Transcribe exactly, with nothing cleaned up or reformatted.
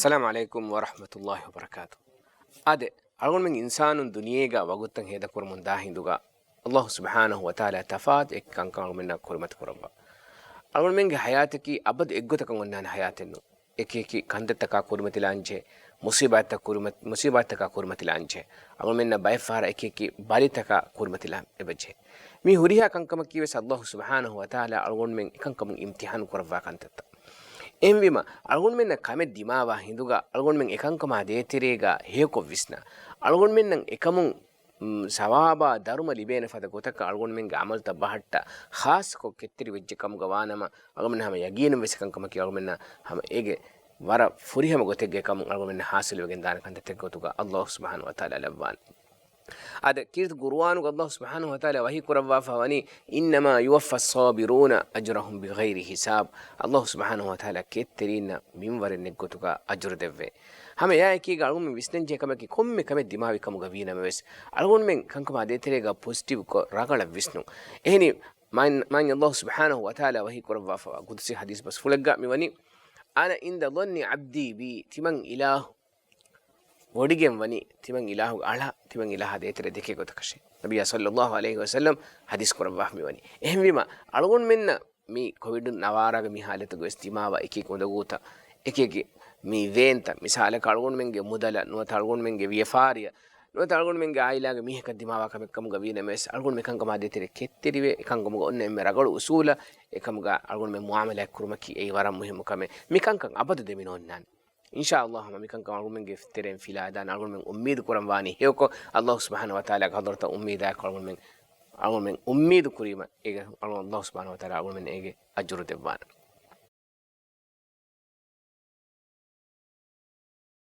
އައްސަލާމު ޢަލައިކުމް ވަރަޙްމަތުﷲި ވަބަރަކާތު. އާދެ، އަޅުގަނޑުމެން އިންސާނުން ދުނިޔޭގަ ވަގުތުތައް ހޭދަކުރަމުން ދާ ހިނދުގަ، ﷲ ސުބްޙާނަހު ވަތަޢާލާ ތަފާތު އެއްކަންކަން އަޅުގަނޑުމެންނަށް ކުރިމަތިލައްވާ. އަޅުގަނޑުމެންގެ ޙަޔާތަކީ އަބަދު އެއްގޮތަކަށް އޮންނާނެ ޙަޔާތެއް ނޫން. އެކިއެކި ކަންތައްތަކާ ކުރިމަތިލާންޖެހޭ، މުޞީބާތްތައް ކުރިމަ-، މުޞީބާތްތަކާ ކުރިމަތިލާންޖެހޭ. އަޅުގަނޑުމެންނަށް ބައެއްފަހަރަށް އެކިއެކި ބަލިތަކާ ކުރިމަތިލާން އެބަޖެހޭ. މި ހުރިހާ ކަންކަމަކީވެސް ﷲ ސުބްޙާނަހު ވަތަޢާލާ އަޅުގަނޑުމެން އެކަންކަމުން އިމްތިޙާނު ކުރައްވާ ކަންތައްތައް. އެހެންވީމަ، އަޅުގަނޑުމެންނަށް ކަމެއް ދިމާވާ ހިނދުގަ، އަޅުގަނޑުމެން އެކަންކަމާ ދޭތެރޭގަ ހެޔޮކޮށް ވިސްނާ، އަޅުގަނޑުމެންނަށް އެކަމުން، މް، ސަވާބާ ދަރުމަ ލިބޭނެ ފަދަ ގޮތަކަށް އަޅުގަނޑުމެންގެ ޢަމަލުތައް ބަހައްޓާ، ޚާއްޞަކޮށް ކެތްތެރިވެއްޖެ ކަމުގަ ވާނަމަ، އަޅުގަނޑުމެން ހަމަ ޔަގީނުން ވެސް އެކަންކަމަކީ އަޅުގަނޑުމެންނަށް ހަމަ އޭގެ ވަރަށް ފުރިހަމަ ގޮތެއްގެ ކަމުން އަޅުގަނޑުމެންނަށް ޙާޞިލުވެގެން ދާނެ ކަންތައްތަކެއް ގޮތުގަ ﷲ ސުބްޙާނަހު ވަތަޢާލާ ލައްވާނެ. އާދެ، ކީރިތި ޤުރުއާނުގަ ﷲ ސުބްޙާނަހު ވަތަޢާލާ ވަޙީ ކުރައްވާފަ ވަނީ، "إنما يوفى الصابرون أجرهم بغير حساب." ﷲ ސުބްޙާނަހު ވަތަޢާލާ ކެތްތެރީންނަށް މިންވަރެއް ނެތް ގޮތުގަ އަޖުރު ދެއްވޭ. ހަމަ އެއާއެކީގަ އަޅުގަނޑުމެން ވިސްނަންޖެހޭ ކަމަކީ ކޮންމެ ކަމެއް ދިމާވި ކަމުގަ ވީނަމަވެސް، އަޅުގަނޑުމެން ކަންކަމާ ދޭތެރޭގަ ޕޮޒިޓިވްކޮށް ރަނގަޅަށް ވިސްނުން. އެހެނީ، މާތް، މާތް ﷲ ސުބްޙާނަހު ވަތަޢާލާ ވަޙީ ކުރައްވާފަވާ ޤުދުސީ ޙަދީޘް ބަސްފުޅެއްގަ މިވަނީ، "أنا عند ظن عبدي بي." ތިމަން އިލާހު ވޮޑިގެން ވަނީ، ތިމަން އިލާހުގެ އަޅާ، ތިމަން އިލާހާ ދޭތެރޭ ދެކޭ ގޮތަކަށޭ. ނަބިއްޔާ ޞައްލައްލާހު ޢަލައިހި ވަސައްލަމް ޙަދީޘް ކުރައްވާފަ މިވަނީ. އެހެންވީމަ، އަޅުގަނޑުމެންނަށް މި ކޮވިޑް ނަވާރާގެ މި ޙާލަތުގަ ވެސް ދިމާވާ އެކި އުނދަގޫތައް، އެކި އެކި މި ވޭންތައް، މިސާލަކަށް އަޅުގަނޑުމެންގެ މުދަލަށް ނުވަތަ އަޅުގަނޑުމެންގެ ވިޔަފާރިއަށް ނުވަތަ އަޅުގަނޑުމެންގެ ޢާއިލާގެ މީހަކަށް ދިމާވާ ކަމެއް ކަމުގަ ވީނަމަވެސް، އަޅުގަނޑު މިކަންކަމާ ދޭތެރޭ ކެތްތެރިވެ، އެކަންކަމުގަ އޮންނަ އެންމެ ރަގަޅު އުޞޫލަށް އެކަމުގަ އަޅުގަނޑުމެން މުޢާމަލާތް ކުރުމަކީ އެއީ ވަރަށް މުހިއްމު ކަމެއް. މިކަންކަން އަބަދު ދެމިނު އޮންނާނެ. އިންޝާﷲ ހަމަ މިކަންކަން އަޅުގަނޑުމެންގެ ތެރެއިން ފިލާދާނެ. އަޅުގަނޑުމެން އުއްމީދު ކުރަން ވާނީ ހެޔޮކޮށް، ﷲ ސުބްޙާނަހު ވަތަޢާލާގެ ޙަޟްރަތަށް އުއްމީދާއެކު އަޅުގަނޑުމެން، އަޅުގަނޑުމެން އުއްމީދު ކުރީމަ، އޭގެ ﷲ ސުބްޙާނަހު ވަތަޢާލާ އަޅުގަނޑުމެން އޭގެ އަޖުރު ދެއްވާނެ.